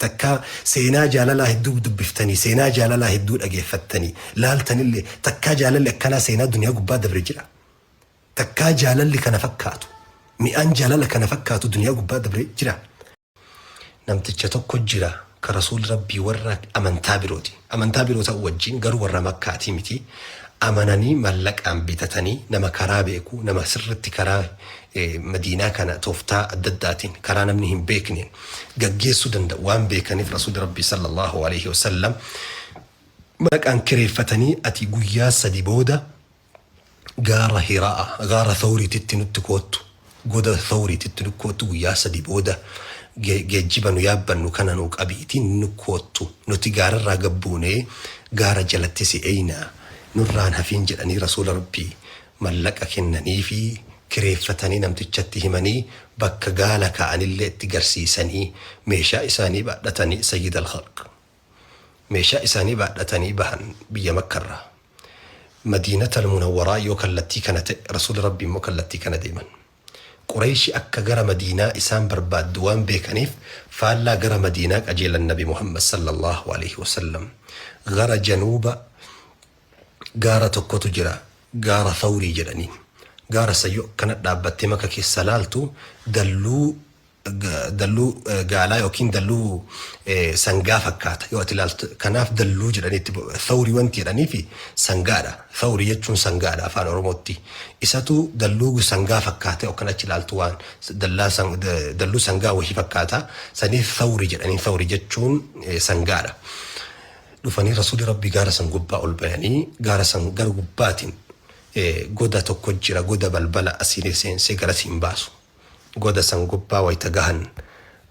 Takkaa seenaa jaalalaa hedduu dubbiftanii, seenaa jaalalaa hedduu dhageeffattanii, laaltanillee takkaa jaalalli akkanaa seenaa duniyaa gubbaa dabre jira? Takkaa jaalalli kana fakkaatu, mi'aan jaalala kana fakkaatu duniyaa gubbaa dabre jira? Namticha tokko jira ka Rasuulli Rabbii warra amantaa birooti. Amantaa biroo ta'uu wajjin garuu warra Makkaatii miti. Amananii mallaqaan bitatanii nama karaa beeku, nama sirritti karaa Madiinaa kana tooftaa adda addaatiin karaa namni hin beekneen gaggeessuu danda'u waan beekaniif Rasuulli Rabbii sallallahu alaihi wasallam mallaqaan kireeffatanii ati guyyaa sadi booda gaara Hiraa'a, gaara Thawriititti nutti koottu, goda Thawriititti nu koottu guyyaa sadi booda geejjiba nu yaabbannu kana nu qabiitii nu koottu, nuti gaararraa gabbuunee gaara jalatti si eeyna, nurraan hafiin jedhanii Rasuula Rabbii mallaqa kennaniifii kireeffatanii namtichatti himanii bakka gaala kaa'anillee itti garsiisanii meeshaa isaanii baadhatanii Sayyid al-Khalq meeshaa isaanii baadhatanii bahan biyya Makkarraa. Madiinatal Munawwaraa yoo kallattii kana ta'e Rasuulli Rabbii immoo kallattii kana deeman. Qurayshi akka gara Madiinaa isaan barbaaddu waan beekaniif faallaa gara Madiinaa qajeelan Nabi Muhammad sallallahu alaihi wasallam gara januuba gaara tokkotu jira gaara Thawrii jedhaniin. Gaara san yoo akkana dhaabbattee Maka keessa laaltu dalluu dalluu gaalaa yookiin dalluu sangaa fakkaata yoo ati ilaaltu kanaaf dalluu jedhaniitti thawrii wanti jedhaniifi sangaadha thawrii jechuun sangaadha afaan oromootti isatu dalluu sangaa fakkaata yookaan achi ilaaltu waan dallaa dalluu sangaa wahii fakkaata saniif thawrii jedhanii thawrii jechuun sangaadha. Dhufanii rasuulli rabbii gaara san gubbaa ol bayanii gaara san gara gubbaatiin goda tokko jira goda balbala asiin seensee garasiin baasu. Goda san gubbaa wayta gahan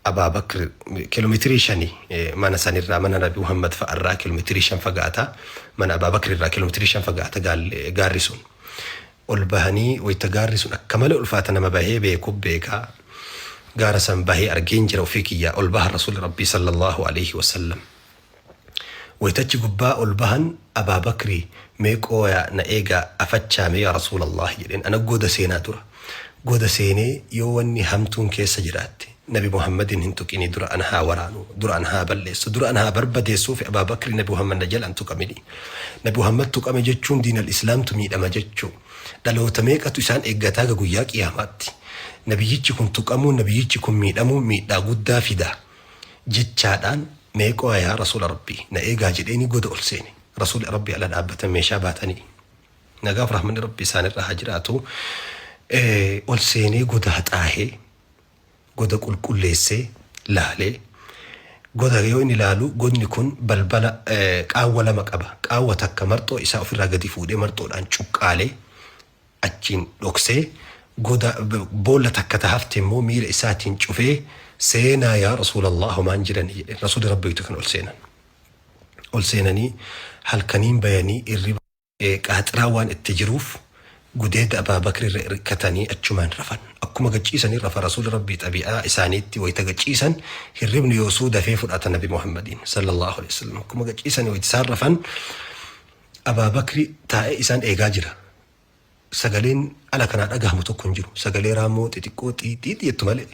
Abaa Bakr kilomeetirii shani mana sanirraa mana Nabi Muhammad fa'arraa kilomeetirii 5 fagaata. Mana Abaa Bakr irraa kilomeetirii 5 fagaata gaarri sun. Ol bahanii wayta gaarri sun akka malee ulfaata nama bahee beeku beeka. Gaara san bahee argeen jira ofii kiyyaa ol bahan Rasuulli Rabbii sallallahu alaihi wasallam. Wayta achi gubbaa ol bahan Abaa Bakri mee qooyaa na eegaa afachaame yaa Rasuulallahi jedheen ana goda seenaa dura. Goda seenee yoo wanni hamtuun keessa jiraatte Nabi Muhammadin hin tuqinii dura ana haa waraanu, dura ana haa balleessu, dura ana haa barbadeessuufi Abaa Bakri Nabi Muhammad na jala hin tuqamini. Nabi Muhammad tuqame jechuun diinal Islaamtu miidhama jechuu. Dhaloota meeqatu isaan eeggataa ga guyyaa qiyaamaatti. Nabiyyichi kun tuqamuun nabiyyichi kun miidhamuun miidhaa guddaa fida. Jechaadhaan mee qoyaa yaa Rasuula Rabbii na eegaa jedheenii goda ol seene. Rasuulli Rabbii ala dhaabbatan meeshaa baatanii. Nagaaf rahmanni Rabbii isaanirra haa jiraatu. Ol seenee goda haxaahee goda qulqulleessee laalee goda yoo inni laalu godni kun balbala qaawwa lama qaba. Qaawwa takka marxoo isaa ofirraa gadi fuudhee marxoodhaan cuqqaalee achiin dhoksee goda boolla takka ta hafte immoo miila isaatiin cufee seenaa yaa Rasuulallah homaan jirani jedhe. Rasuulli Rabbiitu kan ol seenan. Ol seenanii halkaniin bayanii irriba qaaxiraa waan itti jiruuf gudeeda Abaa Bakri irra irkatanii achumaan rafan. Akkuma gachiisanii rafa Rasuulli Rabbii xabi'aa isaaniitti wayita gachiisan hirribni yoosuu dafee fudhata Nabi Muhammadiin sallallahu alaihi wasallam. Akkuma gachiisanii wayita isaan rafan Abaa Bakri taa'ee isaan eegaa jira. Sagaleen ala kanaa dhagahamu tokko hin jiru. Sagalee raammoo xixiqqoo xiixxiixi jettu malee.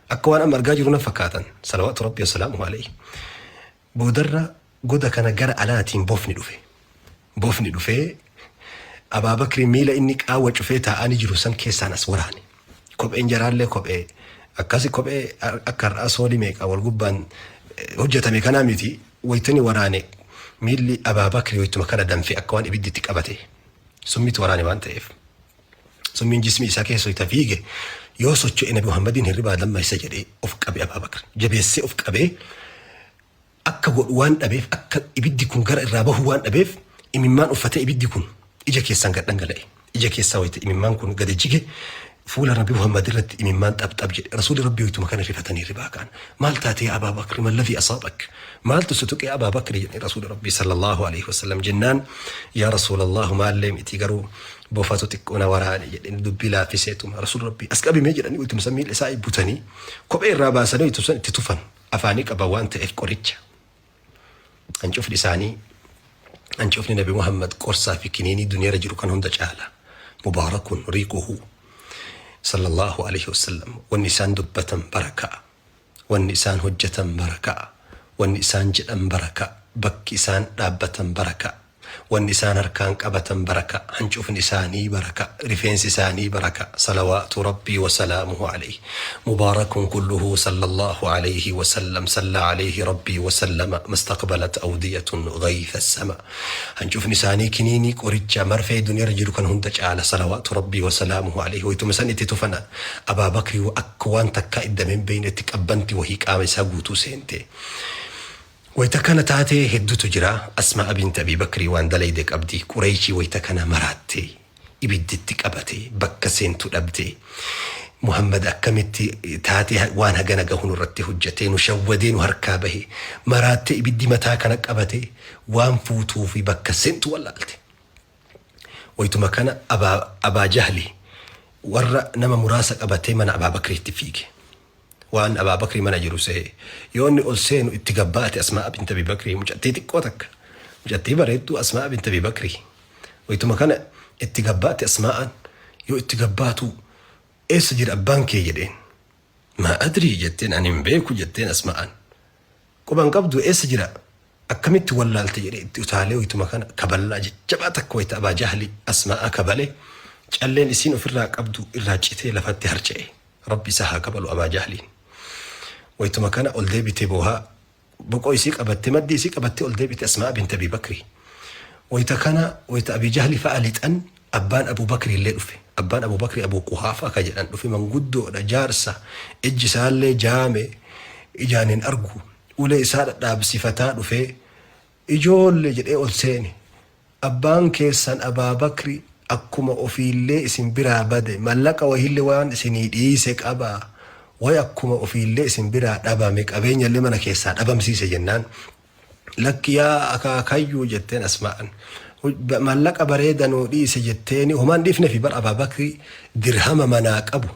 Akka waan amma argaa jiru na fakkaatan. Salawaatu Rabbi wasalaamuhu alayhi. Boodarra goda kana gara alaatiin bofni dhufe. Bofni dhufee Abaa Bakri miila inni qaawwa cufee taa'anii jiru san keessaan as waraane. Kopheen jaraallee kophee akkasi kophee akka har'aa soolii meeqa wal gubbaan hojjetame kanaa miti. Waytani waraane miilli Abaa Bakri waytuma kana danfe akka waan ibiddi itti qabate. Summiitu waraane waan ta'eef. Summiin jismii isaa keessa wayta fiige yoo socho'e Nabi Muhammadiin hirribaa dammaysa jedhee of qabe Abaa Bakr. Jabeessee of qabee akka godhu waan dhabeef akka ibiddi kun gara irraa bahu waan dhabeef imimmaan uffatee ibiddi kun ija keessaan gad dhangala'e. Ija keessaa wayita imimmaan kun gadi jige fuula Nabi Muhammad irratti imimmaan xab xab jedhe. Rasuulli Rabbii wayituma kana rifatanii ribaa ka'an. Maal taate yaa Abaa Bakri malladhii asaabak? Maaltu si tuqe yaa Abaa Bakri jedhe Rasuulli Rabbii sallallahu alaihi wasallam jennaan yaa Rasuulallah maallee miti garuu bofatu xiqqoo na waraane jedhe dubbii laaffiseetuma Rasuulli Rabbii as qabimee jedhanii wayituma san miila isaa butanii kophee irraa baasanii wayituma san itti tufan afaanii qaban waan ta'eef qoricha. Hancufni isaanii hancufni Nabi Muhammad qorsaa fi kiniinii duniyaarra jiru kan hunda caala. Mubaarakun riiquhu sallallahu alaihi wasallam. Wanni isaan dubbatan barakaa. Wanni isaan hojjetan barakaa. Wanni isaan jedhan baraka, bakki isaan dhaabbatan baraka, wanni isaan harkaan qabatan baraka, hancufni isaanii baraka, rifeensi isaanii baraka. Salawaatu Rabbii wa salaamuhu alayhi. Mubaarakun kulluhu sallallahu alayhi wa sallam, salla alayhi Rabbii wa sallama, mastaqbalat awdiyatun ghaytha sama. Hancufni isaanii kiniinii qoricha marfee duniyaarra jiru kan hunda caala, salawaatu Rabbii wa salaamuhu alayhi. Wayituma san itti tufana Abaa Bakrii akka waan takkaa iddameen beeynetti qabbanti wahii qaama isaa guutuu seente. Wayita kana taatee hedduutu jira. Asmaa'a binti Abii Bakrii waan dalayde qabdi. Qureeyshii wayita kana maraatte. Ibidditti qabate. Bakka seentu dhabde. Muhammad akkamitti taatee waan hagana gahu nurratti hojjatee, nu shawwadee, nu harkaa bahe. Maraattee ibiddi mataa kana qabate, waan fuutuu fi bakka seentu wallaalte. Wayituma kana Abaa Jahli warra nama muraasa qabatee mana Abaa Bakriitti fiige. Waan Abaa Bakrii mana jiru se'e. Yoo inni ol seenu itti gabbaate Asmaa'a bint Abii Bakrii, mucattii xiqqoo takka. Mucattii bareedduu Asmaa'a bint Abii Bakrii. Wayituma kana itti gabbaate Asmaa'aan. Yoo itti gabbaatu, "Eessa jira abbaan kee?" jedheen. "Maa adrii" jetteen, "Ani hin beeku" jetteen Asmaa'aan. "Quba hin qabdu, eessa jira? Akkamitti wallaalte?" jedhee itti utaalee. Wayituma kana kaballaa jajjabaa takka wayita Abaa Jahli Asmaa'aa kabale, calleen isiin ofirraa qabdu irraa citee lafatti harca'e. Rabbi isa haa kabalu Abaa Jahliin. Wayituma kana ol deebitee boohaa boqoo isii qabattee, maddii isii qabattee ol deebite Asmaa'a bint Abii Bakri. Wayita kana, wayita Abii Jahli fa'a lixan, abbaan Abuu Bakri illee dhufe. Abbaan Abuu Bakri Abuu Quhaafa ka jedhan dhufe. Manguddoodha, jaarsa, ijji isaallee jaame, ijaan hin argu. Ulee isaa dhadhaabsifataa dhufee, "Ijoollee," jedhee ol seene. "Abbaan keessan Abaa Bakri akkuma ofiillee isin biraa bade, mallaqa wahiillee waan isinii dhiise qabaa? Way akkuma ofiillee isin biraa dhabame, qabeenyallee mana keessaa dhabamsiise" jennaan, "Lakki yaa akaakayyuu," jetteen Asmaa'an. "Mallaqa bareeda nuu dhiise" jetteeni. Homaan dhiifne fi bar Abaa Bakri dirhama manaa qabu.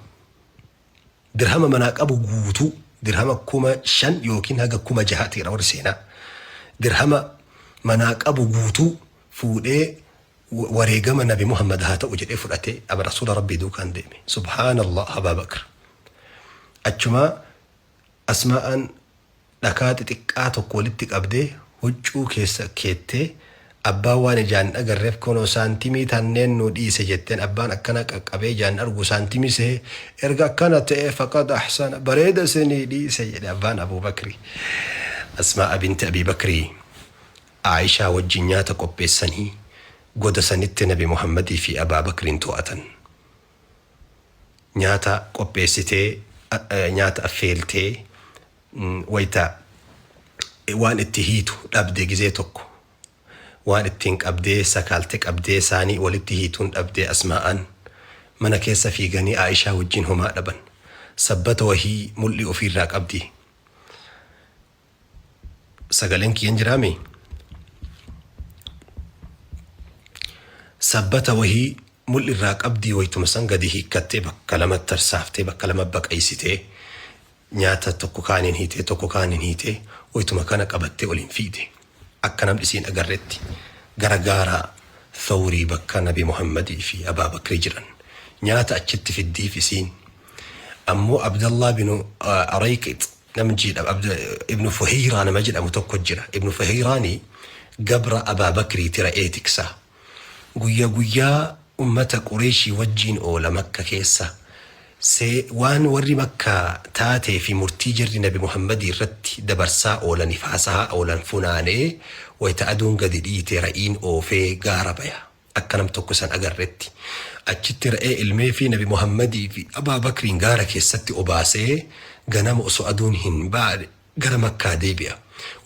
Dirhama manaa qabu guutuu, dirhama 5,000 yookiin haga 6,000ti jedha warri seenaa. Dirhama manaa qabu guutuu fuudhee, wareegama Nabi Muhammad haa ta'u jedhee fudhatee aba Rasuula Rabbii duukaan deeme. Subhaanallah, Abaa Bakr. Achumaa Asmaa'aan dhakaa xixiqqaa tokko walitti qabdee huccuu keessa keettee, "Abbaan waan ijaan hin agarreef kunoo saantimii tanneen nuu dhiise" jetteen. Abbaan akkana qaqqabee ijaan argu saantimii se'ee, "Erga akkana ta'e, faqad ahsana, bareeda isinii dhiise" jedhe abbaan Abuu Bakri. Asmaa'a binti Abii Bakrii Aayishaa wajjin nyaata qopheessanii goda sanitti Nabi Muhammadii fi Abaa Bakriin to'atan. Nyaata qopheessitee, nyaata affeeltee, wayita waan itti hiitu dhabde, gizee tokko waan ittiin qabdee sakaalte qabdee saanii walitti hiituun dhabdee Asmaa'aan. Mana keessa fiiganii Aayishaa wajjin homaa dhaban. Sabbata wahii mul'ii ofiirraa qabdi. Sagaleen kiyyan jiraame? Sabbata wahii mul'irraa qabdii, wayituma san gadi hiikkattee, bakka lama tarsaaftee, bakka lama baqaysitee, nyaata tokko kaaniin hiitee, tokko kaaniin hiitee, wayituma kana qabattee oliin fiide. Akka namni isiin agarretti gara gaara Thawrii bakka Nabi Muhammadii fi Abaa Bakrii jiran. Nyaata achitti fiddiif isiin. Ammoo Abdallaa binu Arayqix namni jedhamu, Ibnu Fuheyraa nama jedhamu tokko jira. Ibnu Fuheyraani gabra Abaa Bakriiti, re'ee tiksa. Guyya guyyaa ummata Qureeshii wajjiin oola Makka keessa. See waan warri Makkaa taatee fi murtii jarri Nabi Muhammadii irratti dabarsaa oolaniif haasahaa oolan funaanee, wayta aduun gadi dhiite ra'iin oofee gaara baya. Akka nam tokko isan agarretti. Achitti ra'ee ilmee fi Nabi Muhammadii fi Abaa Bakriin gaara keessatti obaasee, ganama osoo aduun hin baane gara Makkaa deebi'a.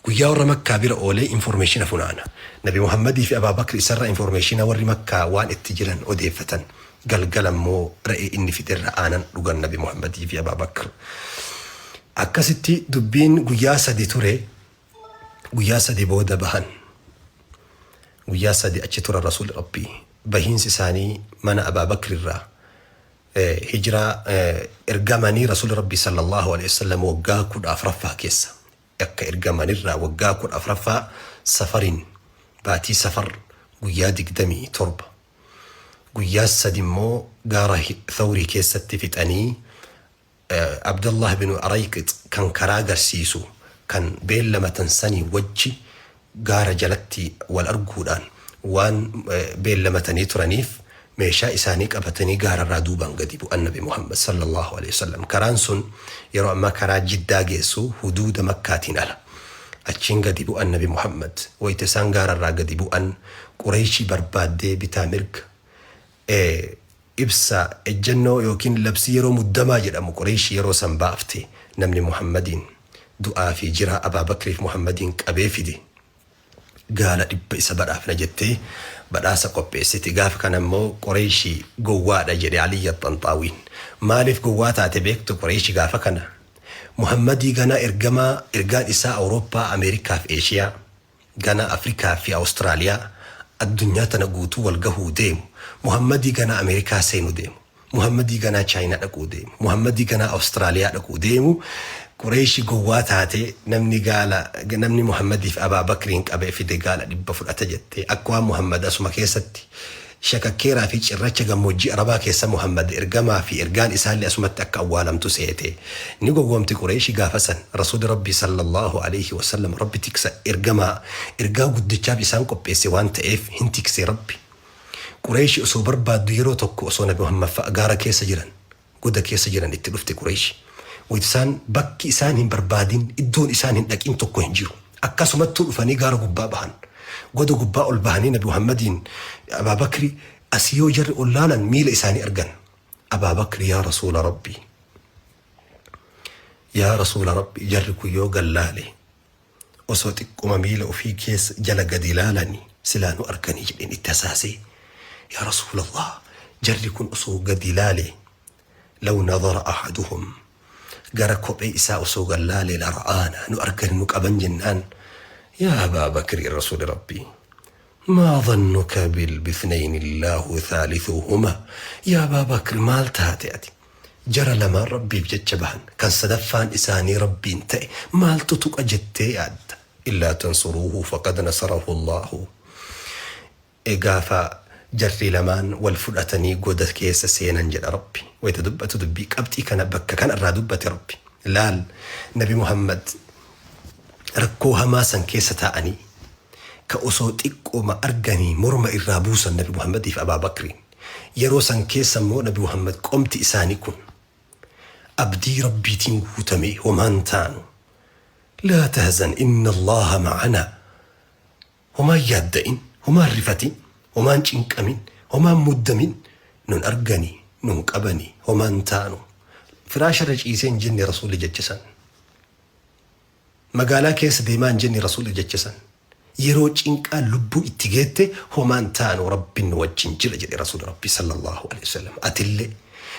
Guyyaa warra Makkaa bira oolee informationa funaana. Nabi Muhammadii fi Abaa Bakri isarraa informationa warri Makkaa waan itti jiran odeeffatan. Galgala immoo re'ee inni fiderra aanan dhugan Nabi Muhammadii fi Abaa Bakr. Akkasitti dubbiin guyyaa 3 ture. Guyyaa 3 booda bahan. Guyyaa 3 achi turan Rasuulli Rabbii. Bahiinsi isaanii mana Abaa Bakr irraa hijiraa ergamanii Rasuulli Rabbii sallallahu alaihi wasallam waggaa 14ffaa keessa, akka ergamanirraa waggaa 14ffaa, safariin, baatii Safar guyyaa 27, guyyaa 3 immoo gaara Thawrii keessatti fixanii, Abdallah bin Arayqix kan karaa garsiisu Kan beellamatan sanii wajji gaara jalatti wal arguudhaan waan beellamatanii turaniif meeshaa isaanii qabatanii gaararraa duubaan gadi bu'an Nabi Muhammad sallallahu alaihi wasallam. Karaan sun yeroo ammaa karaa Jiddaa geessu huduuda Makkaatiin ala. Achiin gadi bu'an Nabi Muhammad. Wayita isaan gaararraa gadi bu'an Qureeshii barbaaddee bitaa mirga ibsa ejjennoo yookiin labsii yeroo muddamaa jedhamu Qureeshii yeroo san baafte, namni Muhammadiin du'aa fi jiraa Abaa Bakriif Muhammadiin qabee fide gaala 100 isa badhaafna jettee badhaasa qopheessiti. Gaafa kana immoo Qureeshii gowwaadha jedhe Aliyyi Axxanxaawiin. Maaliif gowwaa taate beektu Qureeshii gaafa kana? Muhammadii ganaa ergamaa ergaan isaa Awurooppaa, Ameerikaa fi Eeshiyaa, ganaa Afrikaa fi Awustiraaliyaa, addunyaa tana guutuu wal gahuu deemu. Muhammadii ganaa Ameerikaa seenu deemu. Muhammadii ganaa Chaayinaa dhaquu deemu. Muhammadii ganaa Awustiraaliyaa dhaquu deemu. Qureeshi gowwaa taate, namni gaala namni Muhammadiif Abaa Bakriin qabee fide gaala 100 fudhata jette. Akka waan Muhammad asuma keessatti shakakkeeraa fi cirracha gammoojjii Arabaa keessa Muhammad ergamaa fi ergaan isaallee asumatti akka awwaalamtu seete. Ni gowwoomti Qureeshi gaafa san. Rasuuli Rabbii sallallahu aleyhi wasallam Rabbi tiksa ergamaa ergaa guddichaaf isaan qopheesse waan ta'eef hin tikse Rabbi. Qureeyshi osoo barbaaddu yeroo tokko osoo Nabi Muhammad fa'a gaara keessa jiran, goda keessa jiran itti dhufte Qureeyshi. Wayta isaan bakki isaan hin barbaadin, iddoon isaan hin dhaqin tokko hin jiru. Akkasumattuu dhufanii gaara gubbaa bahan. Goda gubbaa ol bahanii Nabi Muhammadiin Abaa Bakri asii yoo jarri ol laalan miila isaanii argan. Abaa Bakri, Yaa Rasuula Rabbii! Yaa Rasuula Rabbii! Jarri kun yoo gad laale osoo xiqquma miila ofii keessa jala gadi laalani silaa nu arganii jedheen itti hasaasee, yaa Rasuulallah, jarri kun osoo gadi laale, law nadara ahaduhum, gara kophee isaa osoo gad laale, la ra'aana, nu argani nu qaban jennaan, yaa Abaa Bakri, Rasuuli Rabbii, maa dhannuka bil bithnayni Allaahu thaalithuhuma, yaa Abaa Bakri, maal taate ati? Jara lamaan Rabbiif jecha bahan, kan sadaffaan isaanii Rabbiin ta'e maaltu tuqa jettee yaadda? Illaa tansuruuhu faqad nasarahu Allaahu. Gaafa jarri lamaan wal fudhatanii goda keessa seenan jedha Rabbi. Wayta dubbatu dubbii qabxii kana bakka kana irraa dubbate Rabbi. Laal, Nabi Muhammad rakkoo hamaa san keessa taa'anii ka osoo xiqqooma arganii morma irraa buusan Nabi Muhammadiif Abaa Bakriin. Yeroo san keessa immoo Nabi Muhammad qomti isaanii kun abdii Rabbiitiin guutamee homaan taanu. Laa tahzan inna Allaaha ma'anaa. Homaan yaadda'in, homaan rifatin, homaan cinqamin, homaan muddamin, nun arganii, nun qabanii, homaan taanu. Firaasha irra ciisee hin jenne Rasuulli jecha san. Magaalaa keessa deemaa hin jenne Rasuulli jecha san. Yeroo cinqaan lubbuu itti geette homaan taanu, Rabbiin nu wajjin jira jedhe Rasuulli Rabbii sallallahu alaihi wasallam. Atillee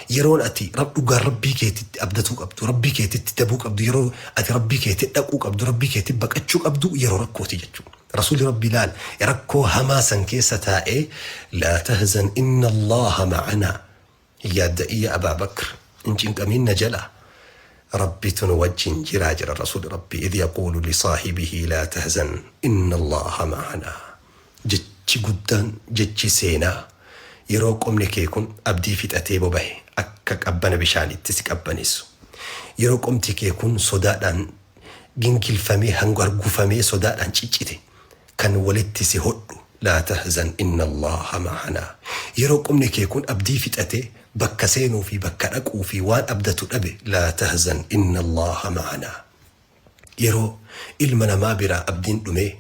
yeroon ati dhugaan Rabbii keetitti abdatuu qabdu, Rabbii keetitti dabuu qabdu, yeroo ati Rabbii keetti dhaquu qabdu, Rabbii keetti baqachuu qabdu yeroo rakkooti jechuudha. Rasuulli Rabbii laal rakkoo hamaa san keessa taa'ee, laa tahzan inna Allaha ma'anaa, hin yaadda'in yaa Abaa Bakr, hin cinqamin, na jalaa Rabbitu nu wajjin jiraa jedha Rasuulli Rabbii, idh yaquulu lisaahibihi laa tahzan inna Allaaha ma'anaa. Jechi guddaan, jechi seenaa, yeroo qomni kee kun abdii fixatee bobahe akka qabbana bishaaniitti si qabbaneessu. Yeroo qomti kee kun sodaadhaan gingilfamee hargufamee sodaadhaan ciccite kan walitti si hodhu, laa tahzan inna Allaaha ma'anaa. Yeroo qomni kee kun abdii fixatee bakka seenuu fi bakka dhaquu fi waan abdatu dhabe, laa tahzan inna Allaaha ma'anaa. Yeroo ilma namaa biraa abdiin dhumee,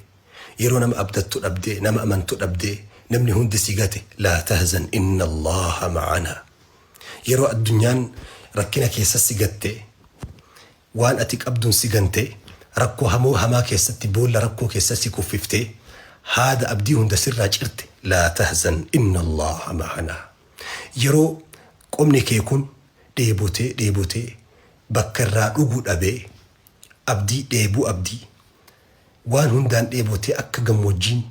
yeroo nama abdattu dhabdee, nama amantu dhabdee, namni hundi si gate, laa tahzan inna Allaaha ma'anaa. Yeroo addunyaan rakkina keessa si gattee, waan ati qabduun si gantee, rakkoo hamoo hamaa keessatti boolla rakkoo keessa si kuffiftee, haada abdii hunda sirraa cirte, laa tahzan inna Allaaha ma'anaa. Yeroo qomni kee kun dheebotee dheebotee bakka irraa dhugu dhabee, abdii dheebuu abdii waan hundaan dheebotee akka gammoojjiin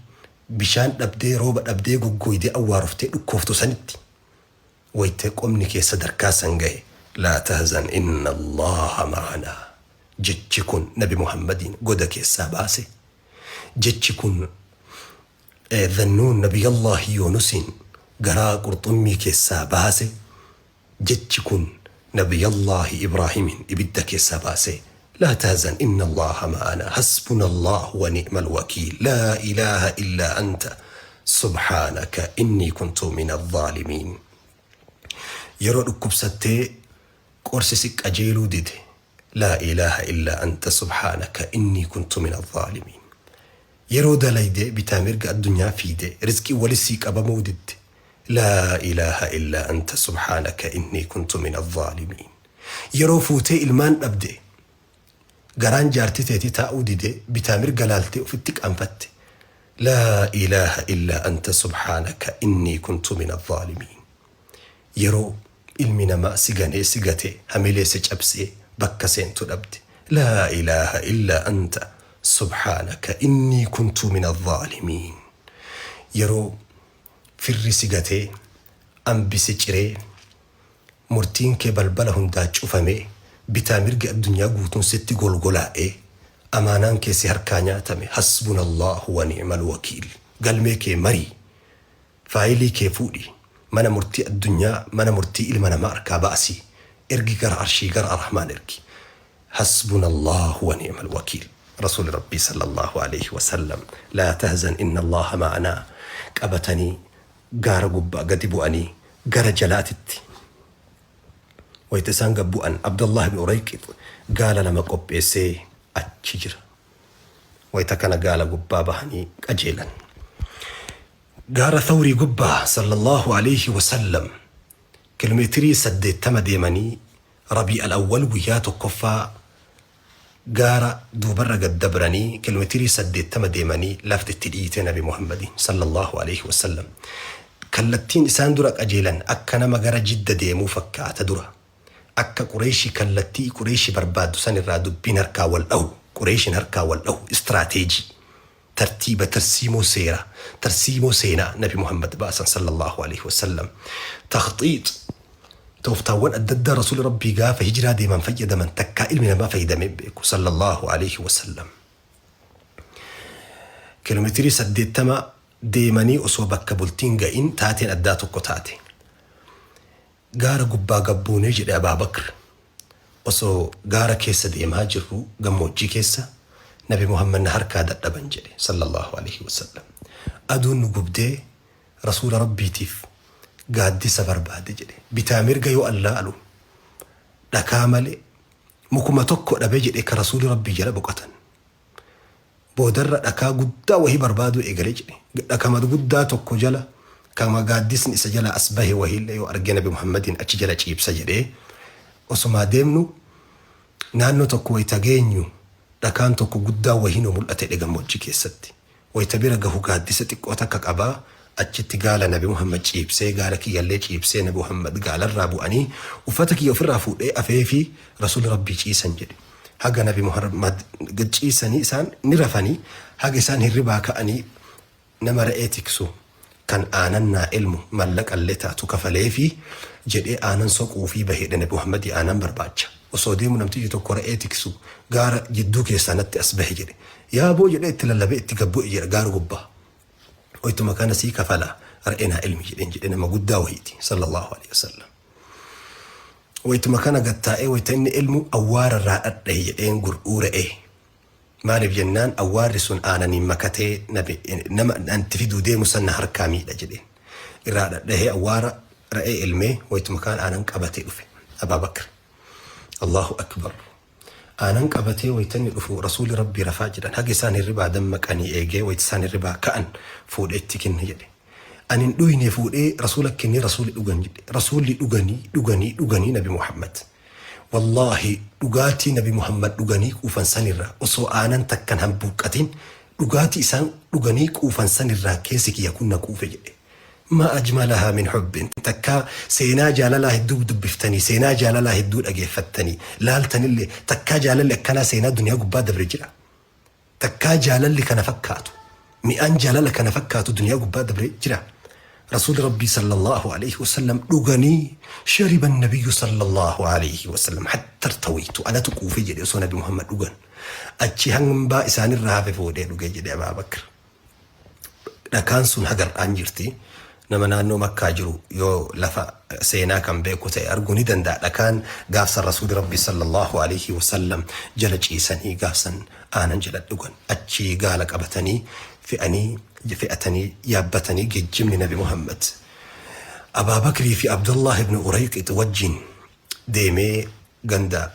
bishaan dhabdee rooba dhabdee goggooydee awwaaroftee dhukkooftu sanitti, wayta qomni kee sadarkaa san gahe, laa tahzan inna Allaaha ma'anaa. Jechi kun Nabi Muhammadiin goda keessaa baase. Jechi kun Dhannuun Nabiyallaahi Yuunusiin garaa qurxummii keessaa baase. Jechi kun Nabiyallaahi Ibraahimiin ibidda keessaa baase. Laa tahzan inna Allaaha ma'anaa hasbuna Allaahu wa ni'mal wakiil laa ilaaha illaa anta subhaanaka innii kuntu mina zaalimiin. Yeroo dhukkubsattee qorsi si qajeeluu dide laa ilaaha illaa anta subhaanaka innii kuntu mina zaalimiin. Yeroo dalayde bitaa mirga addunyaa fiide rizqiin wali sii qabamuu didde laa ilaaha illaa anta subhaanaka innii kuntu mina zaalimiin. Yeroo fuutee ilmaan dhabde garaan jaartii teetii taa'uu dide bitaa mirga laaltee ofitti qaanfatte laa ilaaha illaa anta subhaanaka innii kuntu mina zaalimiin. Yeroo ilmi namaa si ganee si gatee hamilee si cabsee bakka seentu dhabde laa ilaaha illaa anta subhaanaka innii kuntu mina zaalimiin. Yeroo firri si gatee ambi si ciree murtiin kee balbala hundaa cufamee bitaa mirgi addunyaa guutuun sitti golgolaa'ee amaanaan kee si harkaa nyaatame hasbunallahu wa ni'mal wakiil. Galmee kee marii faayilii kee fuudhi mana murtii addunyaa mana murtii ilma namaa harkaa baasii ergi gara arshii gara arrahmaan ergi. Hasbunallahu wa ni'mal wakiil. Rasuuli Rabbii sallallahu alayhi wa sallam laa tahzan inna Allaha ma'anaa qabatanii gaara gubbaa gadi bu'anii gara jalaatitti wayita isaan gad bu'an Abdallah ibn Urayqix gaala lama qopheessee achi jira. Wayita kana gaala gubbaa bahanii qajeelan. Gaara Thawrii gubbaa sallallahu alayhi wa sallam kiiloomeetirii 80 deemanii Rabii al-Awwal guyyaa tokkoffaa gaara duubarra gad dabranii kiiloomeetirii 80 deemanii lafti itti dhiite Nabi Muhammadiin sallallahu alayhi wa sallam. Kallattiin isaan dura qajeelan akka nama gara Jidda deemuu fakkaata dura. Akka Qureeshii kallattii Qureeshii barbaaddu san irraa dubbiin harkaa wal dhahu, Qureeshiin harkaa wal dhahu, istiraateejii, tartiiba, tarsiimoo seera, tarsiimoo seenaa Nabi Muhammad baasan sallallahu alayhi wa sallam. Takhxiix, tooftaawwan adda addaa Rasuulli Rabbii gaafa hijiraa deeman fayyadaman takkaa ilmi namaa fayyadamee hin beeku sallallahu alayhi wa sallam. Kiiloomeetirii 80 deemanii osoo bakka bultiin ga'in taateen addaa tokko taate. Gaara gubbaa gabbuunee jedhe Abaa Bakr. Osoo gaara keessa deemaa jirru gammoojjii keessa Nabi Muhammad na harkaa dadhaban jedhe sallallahu alayhi wa sallam. Aduun nu gubdee Rasuula Rabbiitiif gaaddisa barbaade jedhe. Bitaa mirga yoo allaalu dhakaa malee mukuma tokko dhabe jedhe ka Rasuuli Rabbii jala boqotan. Boodarra dhakaa guddaa wahii barbaaduu eegale jedhe. Dhakama guddaa tokko jala kama gaaddisni isa jala as bahe wahiillee yoo arge Nabi Muhammadiin achi jala ciibsa jedhee osumaa deemnu naannoo tokko wayita geenyu dhakaan tokko guddaa wahii nu mul'ate jedhe gammoojjii keessatti. Wayita bira gahu gaaddisa xiqqoo takka qabaa achitti gaala Nabi Muhammad ciibsee gaala kiyyallee ciibsee Nabi Muhammad gaalarraa bu'anii uffata kiyya ofirraa fuudhee afee fi Rasuulli Rabbii ciisan jedhe. Haga Nabi Muhammad ciisanii isaan ni rafanii haga isaan hirribaa ka'anii nama re'ee tiksu kan aanan naa elmu mallaqallee taatu kafalee fi jedhee aanan soquu fi baheedha Nabi Muhammad aanan barbaacha. Osoo deemu namtichi tokko re'ee tiksu gaara jidduu keessaa natti as bahe jedhe. Yaaboo jedhee itti lallabee itti gabbu'e jedha gaara gubbaa. Wayituma kana sii kafala re'ee naa elmi jedheen jedhe nama guddaa wayiiti sallallahu alaihi wasallam. Wayituma kana gattaa'ee wayita inni elmu awwaara irraa dhadhahe jedheen gur'uu re'ee. Maaliif jennaan awwaarri sun aananiin makatee nama anti fiduu deemu san na harkaa miidha jedheen. Irraa dhadhahee awwaara re'ee elmee wayituma kaan aanan qabatee dhufe Abaa Bakr. Allahu akbar. Aanan qabatee wayita inni dhufu Rasuulli Rabbii rafaa jedhan haga isaan hirribaa dammaqanii eegee wayita isaan hirribaa ka'an fuudhee itti kenne jedhe. Ani hin dhuyne fuudhee Rasuula kennee Rasuulli dhugan jedhe. Rasuulli dhuganii dhuganii dhuganii Nabi Muhammad. Wallaahi dhugaatii Nabi Muhammad dhuganii quufan sanirraa osoo aanan takkan hambuuqqatin dhugaatii isaan dhuganii quufan sanirraa keessi kiyya kun na quufe jedhe. Ma ajmalahaa min hubbin. Takkaa seenaa jaalalaa hedduu dubbiftanii, seenaa jaalalaa hedduu dhageeffattanii, laaltanillee takkaa jaalalli akkanaa seenaa duniyaa gubbaa dabre jira. Takkaa jaalalli kana fakkaatu, mi'aan jaalala kana fakkaatu duniyaa gubbaa dabre jira. Rasuulli Rabbii sallallahu alayhi wasallam dhuganii shariba nabiyyu sallallahu alayhi wasallam hatta irtawiitu anatu quufe jedhe osoo Nabi Muhammad dhugan. Achi hambaa isaanirraa hafe fuudhee dhuge jedhe Abaa Bakr. Dhakaan sun hagar'aan jirti. Nama naannoo Makkaa jiru yoo lafa seenaa kan beeku ta'e arguu ni danda'a. Dhakaan gaafsan Rasuuli Rabbi sallallahu alaihi wasallam jala ciisanii gaafsan aanan jala dhugan. Achii gaala qabatanii fe'anii fe'atanii yaabbatanii geejjibni Nabi Muhammad Abaa Bakrii fi Abdullah ibn Urayqix wajjin deemee ganda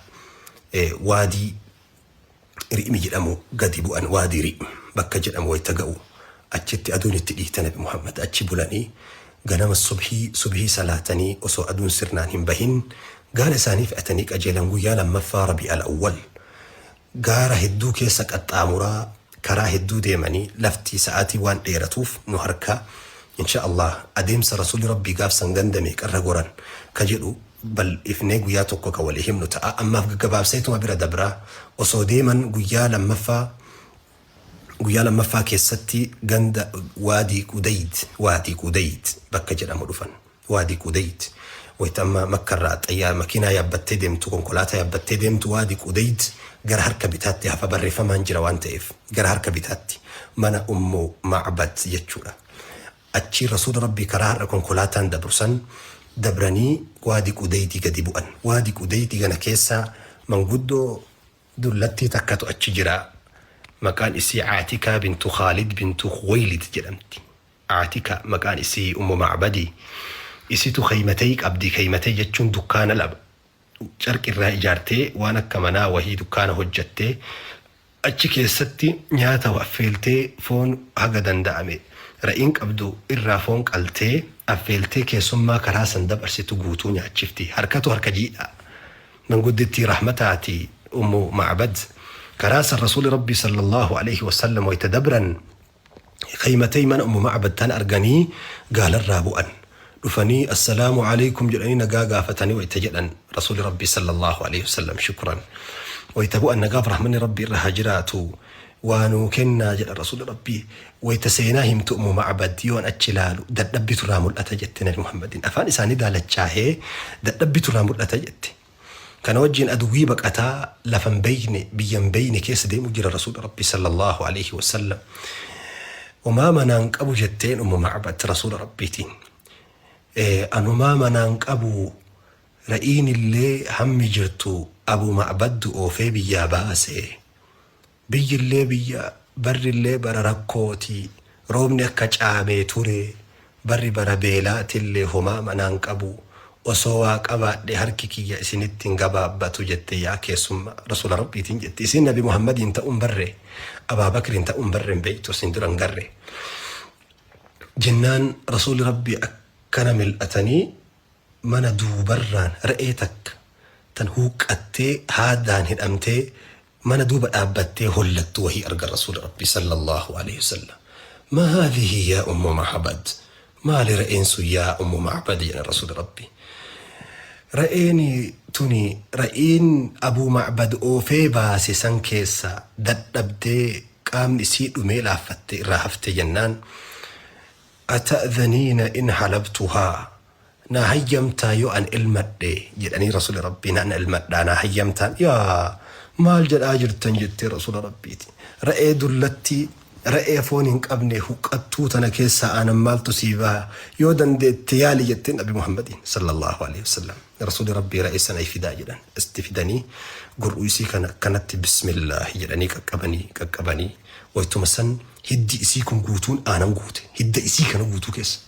Waadii Ri'mi jedhamu gadi bu'an. Waadii Ri'm bakka jedhamu wayta ga'u achitti aduun itti dhiite. Nabi Muhammad achi bulanii ganama subhii subhii salaatanii osoo aduun sirnaan hin bahin gaala isaanii fe'atanii qajeelan. Guyyaa lammaffaa Rabii'al Awwal gaara hedduu keessa qaxxaamuraa karaa hedduu deemanii lafti sa'aatii waan dheeratuuf nu harka insha Allah adeemsa Rasuulli Rabbii gaafsan ganda meeqarra goran ka jedhu bal'ifnee guyyaa tokko ka walii himnu ta'a. Ammaaf gaggabaabseetuma bira dabraa. Osoo deeman guyyaa lammaffaa keessatti ganda Waadii Qudayd, Waadii Qudayd bakka jedhamu dhufan. Waadii Qudayd wayita amma Makkarraa xayyaara makiinaa yaabbattee deemtu, konkolaataa yaabbattee deemtu, Waadii Qudayd gara harka bitaatti hafa, barreeffamaan jira waan ta'eef, gara harka bitaatti mana Ummu Macbad jechuudha. Achii Rasuula Rabbii karaa har'a konkolaataan dabru san dabranii Waadi Qudaydii gadi bu'an. Waadi Qudaydii kana keessa manguddoo dullattii takkatu achi jira. Maqaan isii Aatikaa bintu Khaalid bintu Khuwaylid jedhamti. Aatika maqaan isii Ummu Macbadii. Isitu kaymatee qabdi. Kaymatee jechuun dukkaana lama carqirraa ijaartee waan akka manaa wahii dukkaana hojjattee achi keessatti nyaata affeeltee, foon haga danda'ame ra'iin qabdu irraa foon qaltee affeeltee keessummaa karaa san dabarsitu guutuu nyaachifti. Harkatu harka jiidha. Manguddittii rahmataati Ummu Macbad. Karaa san Rasuuli Rabbii sallallahu alaihi wasallam wayta dabran kaymatee mana Ummu Macbad tan arganii gaalarraa bu'an. Dhufanii "Assalaamu alaikum" jedhanii nagaa gaafatanii wayta jedhan Rasuuli Rabbii sallallahu alaihi wasallam shukran. Wayta bu'an nagaaf rahmanni Rabbii irra haa jiraatu. Waa nuu kennaa jedha Rasuuli Rabbii. Wayta seenaa himtu Ummu Macbad, yoon achi ilaalu dadhabbitu irraa mul'ata jette. Nabi Muhammadin afaan isaanii daalachaahee dadhabbitu irraa mul'ata jette. Kana wajjin aduwwii baqataa lafa hin beeyne, biyya hin beeyne keessa deemu jira Rasuuli Rabbii sallallahu alaihi wasallam. "Homaa manaan qabu" jetteen Ummu Macbad Rasuula Rabbiitiin. "Anumaa manaan qabu, ra'iin illee hammi jirtu Abu Macbaddu oofee biyyaa baase. Biyyillee biyya barrillee bara rakkooti. Roobni akka caamee ture. Barri bara beelaatillee homaa manaan qabu. Osoo waa qabaadhe harki kiyya isinitti hin gabaabbatu" jette yaa keessummaa Rasuula Rabbiitiin jette. Isin Nabi Muhammadiin ta'uun barre, Abaa Bakriin ta'uun barre, hin beektu, isin dura hin garre. Jennaan Rasuulli Rabbii akkana mil'atanii mana duubarraan re'ee takka tan huuqqattee haadaan hidhamtee mana duuba dhaabbattee hollattu wahii argan Rasuula Rabbii sallallahu alaihi wasallam. "ما هذه يا أم معبد؟" Maali re'een sun yaa Ummu Macbad jedhan Rasuula Rabbii. "Re'een tuni re'een Abuu Macbad oofee baase san keessa dadhabdee qaamni isii dhumee laaffatte irraa hafte" jennaan, "أتأذنين إن حلبتها؟" Naa hayyamtaa yoo an elmadhe jedhanii Rasuula Rabbii. "Naan elmadhaa, naa hayyamtaan?" "Yaa maal jedhaa jirtan?" jettee Rasuula Rabbiiti. "Re'ee dullattii, re'ee foon hin qabne huqqattuu tana keessaa aanan maaltu sii baha? Yoo dandeette yaali" jetteen Nabi Muhammadiin sallallahu alaihi wasallam. Rasuuli Rabbii re'ee sana fidaa jedhan. Itti fidanii gur'uu isii kana akkanatti bismillaahi jedhanii qaqqabanii qaqqabanii waytuma san hiddi isii kun guutuun aanan guute. Hidda isii kana guutuu keessa.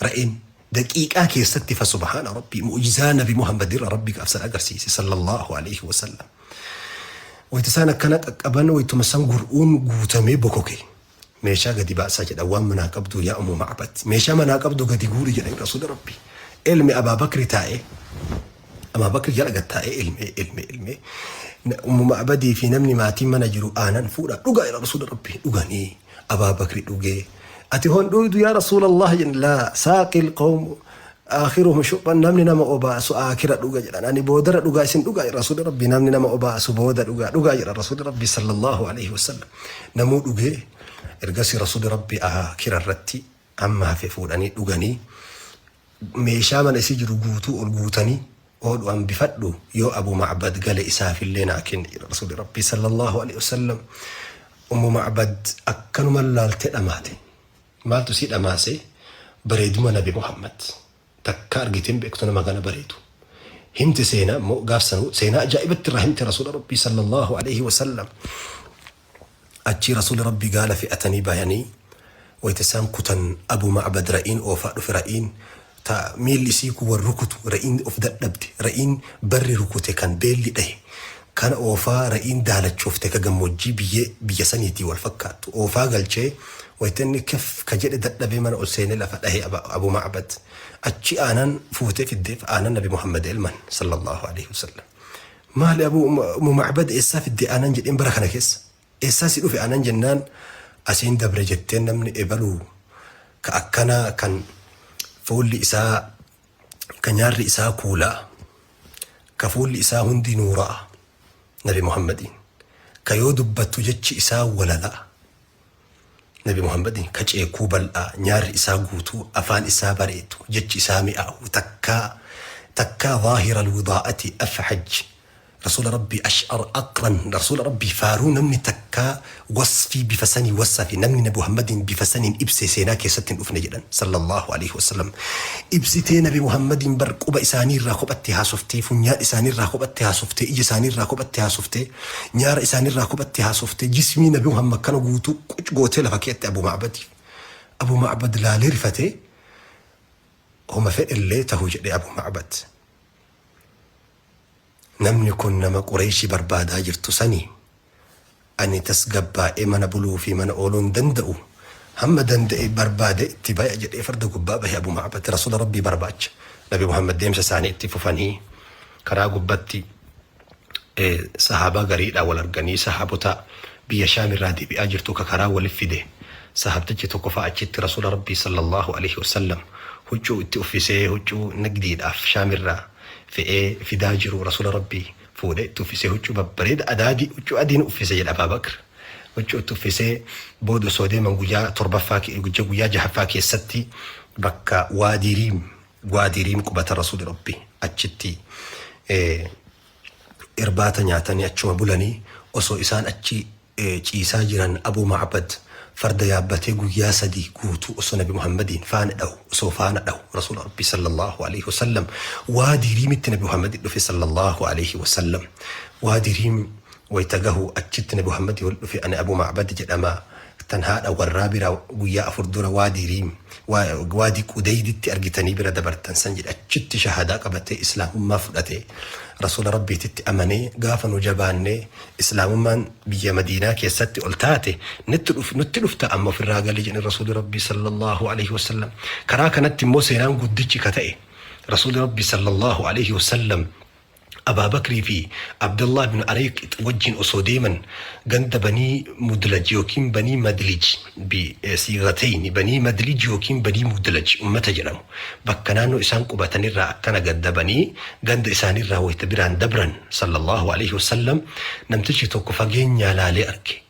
Re'een daqiiqaa keessatti fa subhaana Rabbii, mu'jizaa Nabi Muhammad irra Rabbi gaafsan agarsiise sallallahu alaihi wasallam. Wayita isaan akkana qaqqaban wayituma san gur'uun guutamee bokoke. "Meeshaa gadi baasaa" jedha. "Waan manaa qabdu yaa Ummu Macbad. Meeshaa manaa qabdu gadi guuri" jedha Rasuula Rabbi. Ilmi Abaa Bakri taa'ee, Abaa Bakri jala gad taa'ee ilmee ilmee ilmee Ummu Macbadii fi namni maatiin mana jiru aanan fuudha dhugaa jedha Rasuula Rabbi. Dhuganii Abaa Bakri dhugee, "Ati hon dhugdu yaa Rasuulallah?" jedhan. "لا ساقي القوم آخرهم شربا." Namni nama obaasu aakira dhuga jedhan. Ani boodara dhugaa, isin dhugaa jedha Rasuulli Rabbi. Namni nama obaasu booda dhugaa, dhugaa jedha Rasuulli Rabbi sallallahu alaihi wasallam. Namuu dhugee ergasii Rasuulli Rabbi aakira irratti amma hafe fuudhanii dhuganii meeshaa mana isii jiru guutuu ol guutanii oodhu hambifadhu, yoo Abu Macbad gale isaafillee naa kenni jedha Rasuulli Rabbi sallallahu alaihi wasallam. Ummu Macbad akkanuma laaltee dhamaate. Maaltu si dhamaase? Bareeduma Nabi Muhammad takka argitee hin beektu nama kana bareedu. Himti seenaa immoo gaaf sanuu seenaa ajaa'ibatti irraa himte Rasuula Rabbii sallallahu alaihi wasallam. Achii Rasuuli Rabbii gaala fe'atanii bayanii wayta isaan kutan Abu Ma'bad ra'iin oofaa dhufe, ra'iin ta miilli isii kun wal rukutu, ra'iin of dadhabde, ra'iin barri rukute, kan beelli dhahe kana oofaa, ra'iin daalachoofte ka gammoojjii biyyee biyya saniitii wal fakkaattu oofaa galchee, wayta inni kef ka jedhe dadhabee mana ol seenee lafa dhahe. Abu Ma'bad achi aanan fuutee fiddeef, aanan Nabi Muhammad elman sallallahu alaihi wasallam. Maali Abu Umu Ma'bad, eessaa fidde aanan jedheen, bara kana keessa eessaa si dhufe aanan jennaan, asiin dabre jetteen, namni ebaluu ka akkanaa kan fuulli isaa ka nyaarri isaa kuulaa, ka fuulli isaa hundi nuuraa, Nabi Muhammadiin ka yoo dubbattu jechi isaa walalaa, Nabi Muhammadiin ka ceekuu bal'aa, nyaarri isaa guutuu, afaan isaa bareedu, jechi isaa mi'aawu, takkaa takkaa zaahira alwidaa'ati afhaj, Rasuula Rabbii ash'ar aqran, Rasuula Rabbii faaruu namni takkaa wasfii bifa sanii wasafe, namni Nabi Muhammadiin bifa saniin ibse seenaa keessatti hin dhufne jedhan sallallahu alaihi wasallam. Ibsitee Nabi Muhammadiin bar quba isaanii irraa kophatti haasoftee, funyaan isaanii irraa kophatti haasoftee, ija isaanii irraa kophatti haasoftee, nyaara isaanii irraa kophatti haasoftee, jismii Nabi Muhammad kana guutuu quc gootee lafa keette Abu Ma'badiif. Abu Ma'bad laalee rifatee, homa fedhellee tahu jedhe Abu Ma'bad. Namni kun nama Qureeshii barbaadaa jirtu sanii, ani tasgabbaa'ee mana buluu fi mana ooluu hin danda'u, hamma danda'e barbaade itti baya jedhee farda gubbaa bahe Abu Ma'bad Rasuula Rabbii barbaacha. Nabi Muhammad deemsa isaanii itti fufanii karaa gubbatti sahaabaa gariidhaa wal arganii, sahaabota biyya Shaam irraa deebi'aa jirtu ka karaa walif fide sahaabtichi tokko fa'a achitti Rasuula Rabbii sallallahu alaihi wasallam huccuu itti uffisee, huccuu nagdiidhaaf Shaam irraa fe'ee fidaa jiru Rasuula Rabbii fuudhee itti uffisee, huccuu babbareeda adaadii, huccuu adiin uffise jedha Abaa Bakr. Huccuu itti uffisee booda osoo deeman guyyaa torbaffaa, guyyaa jahaffaa keessatti bakka Waadii Riim, Waadii Riim qubata Rasuuli Rabbii. Achitti irbaata nyaatanii achuma bulanii, osoo isaan achi ciisaa jiran Abu Ma'bad farda yaabbatee guyyaa 3 guutuu osoo Nabi Muhammadiin faana dhahu, osoo faana dhahu Rasuula Rabbii sallallahu alaihi wasallam Waadii Riimitti Nabi Muhammad dhufe sallallahu alaihi wasallam. Waadii Riim wayta gahu achitti Nabi Muhammad wal dhufe, ani Abu Ma'bad jedhama, tan haadha warraa bira guyyaa 4 dura Waadii Riim, Waadii Qudeyditti argitanii bira dabartan san jedhe. Achitti shahadaa qabatee islaamummaa fudhate, Rasuula Rabbiititti amanee, gaafa nu jabaannee islaamummaan biyya Madiinaa keessatti ol taate nutti dhufta, amma ofirraa gali jedhe Rasuuli Rabbii sallallahu alaihi wasallam. Karaa kanatti immoo seenaan guddichi ka ta'e Rasuuli Rabbii sallallahu alaihi wasallam Abaa Bakrii fi Abdullah bin Areeq wajjin osoo deeman ganda Banii Mudlaj yookiin Banii Madlij, bi siigatayni Banii Madlij yookiin Banii Mudlaj ummata jedhamu bakka naannoo isaan qubatanirraa akkana gaddabanii ganda isaaniirraa wayta biraan dabran sallallahu alaihi wasallam, namtichi tokko fageenyaa laalee arge.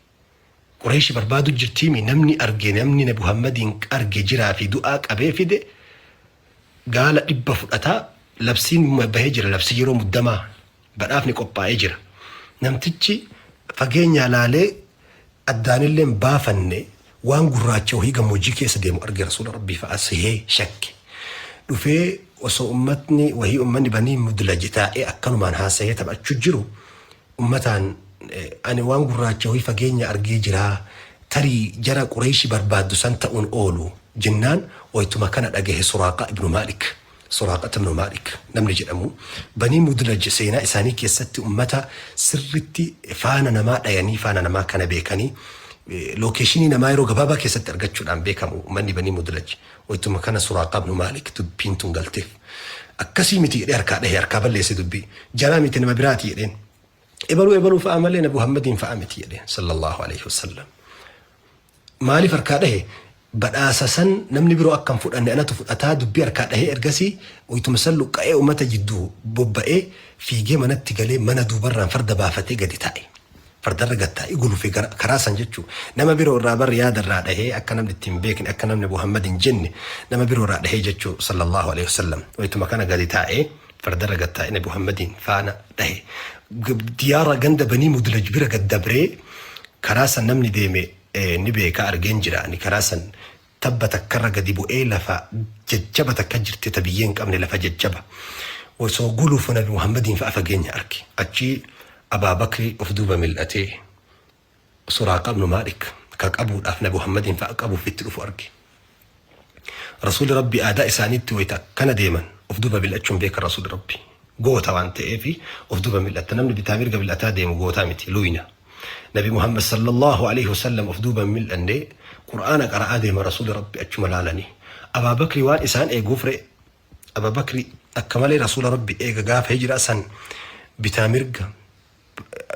Qureeshi barbaadu jirtiimi, namni arge, namni Nabi Muhammadiin arge jiraa fi du'aa qabee fide gaala 100 fudhataa, labsiin bahee jira, labsii yeroo muddamaa, badhaafni qophaa'ee jira. Namtichi fageenyaa laalee addaanillee hin baafanne, waan gurraacha wahii gammoojjii keessa deemu arge, Rasuula Rabbii fa'a sihee shakke. Dhufee osoo ummatni wahii, ummanni Banii Mudlaji taa'ee akkanumaan haasa'ee taphachuu jiru, ummataan ani waan gurraacha wahii fageenya argee jiraa, tarii jara Qureeshi barbaaddu san ta'uun oolu jennaan, waytuma kana dhagahe Suraaqaa ibnu Maalik. Suraaqat ibnu Maalik namni jedhamu, Banii Mudlaj seenaa isaanii keessatti ummata sirritti faana namaa dhayanii, faana namaa kana beekanii, location namaa yeroo gabaabaa keessatti argachuudhaan beekamu ummanni Banii Mudlaj. Waytuma kana Suraaqaa ibnu Maalik dubbiin tun galteef. Akkasii miti jedhee harkaa dhahe, harkaa balleesse dubbii. Jaraa miti, nama biraati jedheen. Ebaluu ebaluu fa'a malee Nabi Muhammadiin fa'a miti jedheen sallallahu alaihi wasallam. Maaliif harkaa dhahe? Badhaasa san namni biroo akka hin fudhanne, anatu fudhataa, dubbii harkaa dhahee, ergasii waytuma san luqqa'ee ummata jidduu bobba'ee fiigee manatti galee, mana duubarraan farda baafatee gadi taa'e. Fardarra gad taa'ee gulufe karaa san jechuu. Nama biroo irraa bar yaada irraa dhahee, akka namni ittiin beekne, akka namni Muhammad hin jenne nama biroo irraa dhahee jechuu sallallahu alaihi wasallam. Waytuma kana gadi taa'ee fardarra gad taa'ee Nabi Muhammadiin faana dhahe. Diyaara ganda Banii Mudlaj bira gad dabree, karaa san namni deeme ni beeka, argeen jira ani karaa san. Tabba takkarra gadi bu'ee lafa jajjaba takka jirti, ta biyyee hin qabne, lafa jajjaba. Osoo gulufu Nabi Muhammadiin fa'a fageenya arge. Achi Abaa Bakri of duuba mil'atee Suraaqa ibnu Maalik ka qabuudhaaf Nabi Muhammadiin fa'a qabuuf itti dhufu arge. Rasuulli Rabbii aadaa isaaniitti wayita akkana deeman of duuba mil'achuun beekan. Rasuulli Rabbii goota waan ta'eef of duuba mil'atta. Namni bitaa mirga mil'ataa deemu gootaa miti, luyna. Nabi Muhammad sallallahu alaihi wasallam of duuba mil'anne. Qur'aana qara'aa deema Rasuulli Rabbii achuma laalanii. Abaa Bakri waan isaan eeguuf re'e. Abaa Bakri akka malee Rasuula Rabbii eega. Gaafa hijiraa san bitaa mirga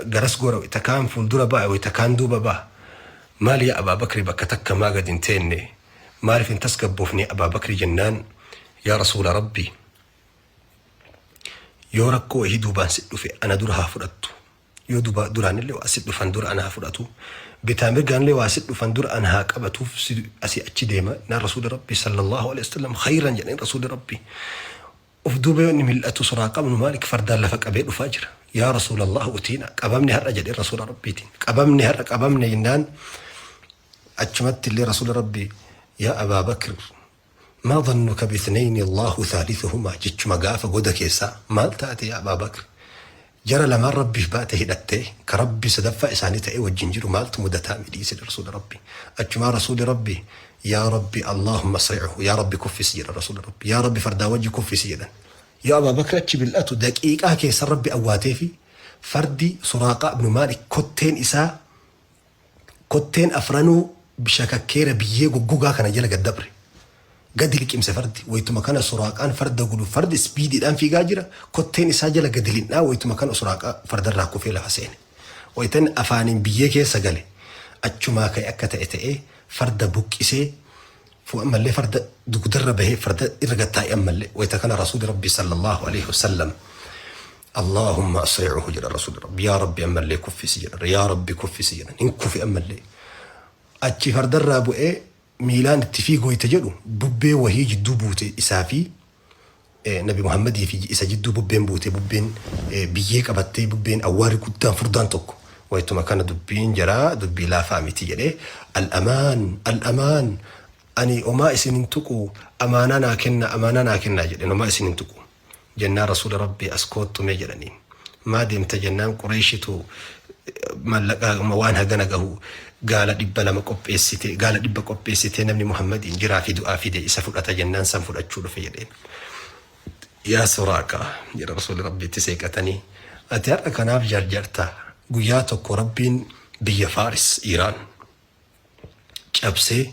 garas gora, wayita kaan fuuldura ba'a, wayita kaan duuba ba'a. Maali yaa Abaa Bakri, bakka takka maa gadi hin teenne? Maaliif hin tasgabboofne, Abaa Bakri jennaan, yaa Rasuula Rabbii, yoo rakkoo wahii duubaan si dhufe ana dura haa fudhattu. Yoo duba duraanillee waa si dhufan dura ana haa fudhatu. Bitaa mirgaanillee waa si dhufan dura ana haa qabatuuf si asii achi deema. Naan Rasuuli Rabbii sallallahu alaihi wasallam khayran jedheen. Rasuuli Rabbii of duuba yoo inni mil'atu Suraaqa ibnu Maalik fardaan lafa qabee dhufaa jira. Yaa Rasuulallah, utiina, qabamne har'a jedheen Rasuula Rabbiitiin. Qabamne har'a, qabamne jennaan, achumatti illee Rasuula Rabbii, yaa Abaa Bakr, maa dhannuka bithnayni Allahu thalithuhumaa jechuma gaafa goda keessaa, maal taate yaa Abaa Bakr, jara lamaan Rabbiif baate hidhattee ka Rabbi sadaffaa isaanii ta'ee wajjin jiru maaltu mudataa midhiise Rasuula Rabbi. Achumaa Rasuuli Rabbi, yaa Rabbi, Allahumma asri'hu, yaa Rabbi kuffisi jedhan. Rasuula Rabbi, yaa Rabbi, fardaa wajji kuffisi jedhan. Yoo Abaa Bakr achi bil'atu daqiiqaa keessa Rabbi awwaatee fi fardi Suraaqaa ibnu Maalik kotteen isaa, kotteen afranuu bishakakkeera biyyee goggogaa kana jala gad dabre. Gadi liqimse fardi. Wayituma kana Suraaqaan farda gulu, fardi speediidhaan fiigaa jira. Kotteen isaa jala gadi lixnaa wayituma kana Suraaqaa fardarraa kufee lafa seene. Wayitan afaaniin biyyee keessa gale, achumaa ka'e akka ta'e ta'ee farda buqqisee ammallee farda dugdarra bahee farda irra gattaa'e ammallee. Wayita kana Rasuuli Rabbii sallallahu alaihi wasallam, Allahumma asri'uhu jedha Rasuuli Rabbi. Yaa Rabbi, ammallee kuffisi jedha. Yaa Rabbi, kuffisi jedhan. Hin kufe ammallee. Achi fardarraa bu'ee miilaan itti fiigu wayita jedhu bubbee wahii jidduu buute. Isaa fi Nabi Muhammadii fi isa jidduu bubbeen buute, bubbeen biyyee qabattee, bubbeen awwaarri guddaan furdaan tokko. Wayituma kana dubbiin jaraa dubbii laafaa miti jedhee, al-amaan, al-amaan, ani omaa isin hin tuqu, amaanaa naa kenna, amaanaa naa kennaa jedheen, omaa isin hin tuqu jennaan, Rasuula Rabbii, as koottu mee jedhaniin. Maa deemta jennaan, Qureeshitu mallaqa waan hagana gahu gaala 200 qopheessite, gaala 100 qopheessitee, namni Muhammadiin jiraa fi du'aa fide isa fudhata jennaan san fudhachuu dhufe jedheen. Yaa Suraaqa, jedha Rasuulli Rabbiitti seeqatanii, ati har'a kanaaf jarjarta. Guyyaa tokko Rabbiin biyya Faaris, Iiraan cabsee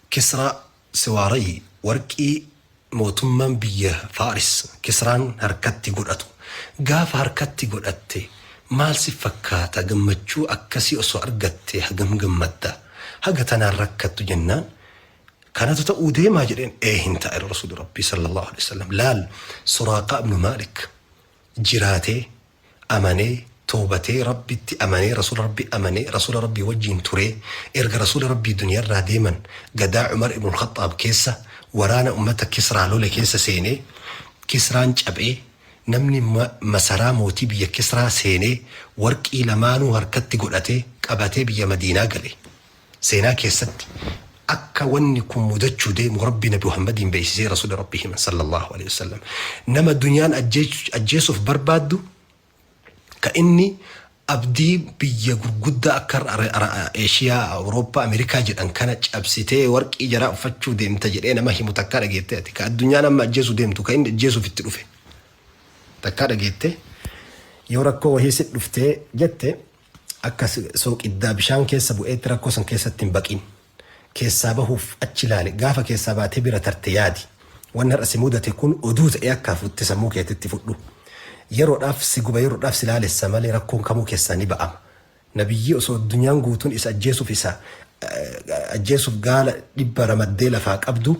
Kisraa Siwaarayi, warqii mootummaan biyya Faaris Kisraan harkatti godhatu gaafa harkatti godhatte maal si fakkaata? Gammachuu akkasii osoo argatte hagam gammadda? Haga tanaan rakkattu jennaan, kanatu ta'uu deemaa jedheen. Ee, hin ta'a Rasuuli Rabbii sallallahu alaihi wasallam. Laal, Suraaqaa ibnu Maalik jiraatee, amanee, toobatee, Rabbitti amanee, Rasuula Rabbii amanee, Rasuula Rabbii wajjiin turee, erga Rasuula Rabbii duniyaarraa deeman gadaa Umar ibn Khaxaab keessa waraana ummata Kisraa lole keessa seenee, Kisraan cabee, namni masaraa mootii biyya Kisraa seenee warqii lamaanuu harkatti godhatee qabatee biyya Madiinaa gale. Seenaa keessatti akka wanni kun mudachuu deemu Rabbi Nabi Muhammadiin beeksisee Rasuula Rabbii himan sallallahu alaihi wasallam. Nama duniyaan ajjeesuuf barbaaddu ka inni abdii biyya gurguddaa akka Eeshiyaa, Awurooppaa, Ameerikaa jedhan kana cabsitee warqii jaraa uffachuu deemta jedhee nama himu takkaa dhageettee ati? Ka addunyaan amma ajjeesuu deemtu, ka inni ajjeesuuf itti dhufe takkaa dhageettee? Yoo rakkoo wahii si dhuftee jette, akka sooqiddaa bishaan keessa bu'eetti rakkoo san keessatti hin baqin. Keessaa bahuuf achi ilaali. Gaafa keessaa baatee bira tarte yaadi. Wanni har'a si mudate kun oduu ta'ee akka hafutti sammuu keetitti fudhu. Yeroodhaaf si guba, yeroodhaaf si laalessa malee rakkoon kamuu keessaa ni ba'ama. Nabiyyii osoo addunyaan guutuun isa ajjeesuuf, isa ajjeesuuf gaala 100 ramaddee lafaa qabdu,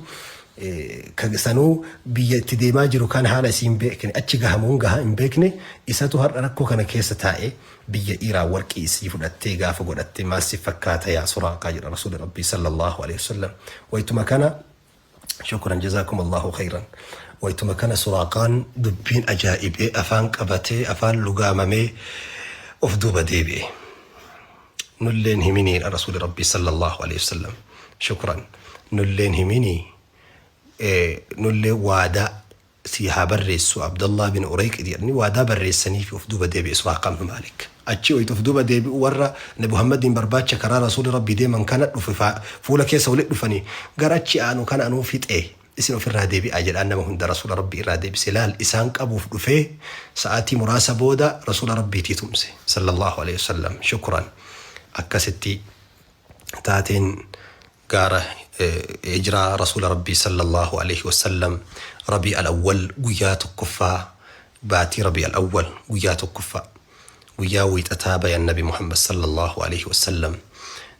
sanuu biyya itti deemaa jiru kan haala isii hin beekne, achi gahamuun gaha hin beekne, isatu har'a rakkoo kana keessa taa'e biyya Iraan warqii isii fudhattee gaafa godhatte maal si fakkaata yaa Suraaqaa jedha Rasuuli Rabbii sallallahu alaihi wasallam. Wayituma kana, shukran, jazaakum Allahu khayran, wayituma kana Suraaqaan dubbiin ajaa'ibee afaan qabatee afaan lugaamamee of duuba deebi'e. Nulleen himinii rasuuli Rabbii sallallahu alaihi wasallam. Shukran. Nulleen himinii, nullee waadaa sii haa barreessu Abdallah bin Ureyq jedhanii waadaa barreessanii fi of duuba deebi'e Suraaqa ibn Maalik. Achi wayita of duuba deebi'u warra Nabi Muhammadiin barbaacha karaa Rasuuli Rabbii deeman kana dhufe, fuula keessa walitti dhufanii, gara achi aanu kana anuu fixee, isin ofirraa deebi'aa jedhaan. Nama hunda Rasuula Rabbii irraa deebise. Laal, isaan qabuuf dhufee sa'aatii muraasa booda Rasuula Rabbiitii tumse sallallahu alaihi wasallam. Shukran. Akkasitti taateen gaara hijiraa Rasuula Rabbii sallallahu alaihi wasallam, Rabii al-Awwal guyyaa 1ffaa, baatii Rabii al-Awwal guyyaa 1ffaa, guyyaa Wiixataa bayan. Nabi Muhammad sallallahu alaihi wasallam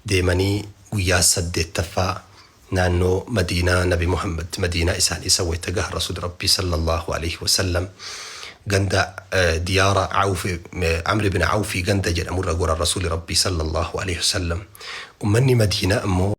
deemanii guyyaa 8ffaa naannoo Madiinaa, Nabi Muhammad Madiinaa isaan isa wayta gaha, Rasuuli Rabbii sallallahu alaihi wasallam ganda diyaara Awfi, Amri bin Awfi ganda jedhamurra goran. Rasuuli Rabbii sallallahu alaihi wasallam ummanni Madiinaa ammoo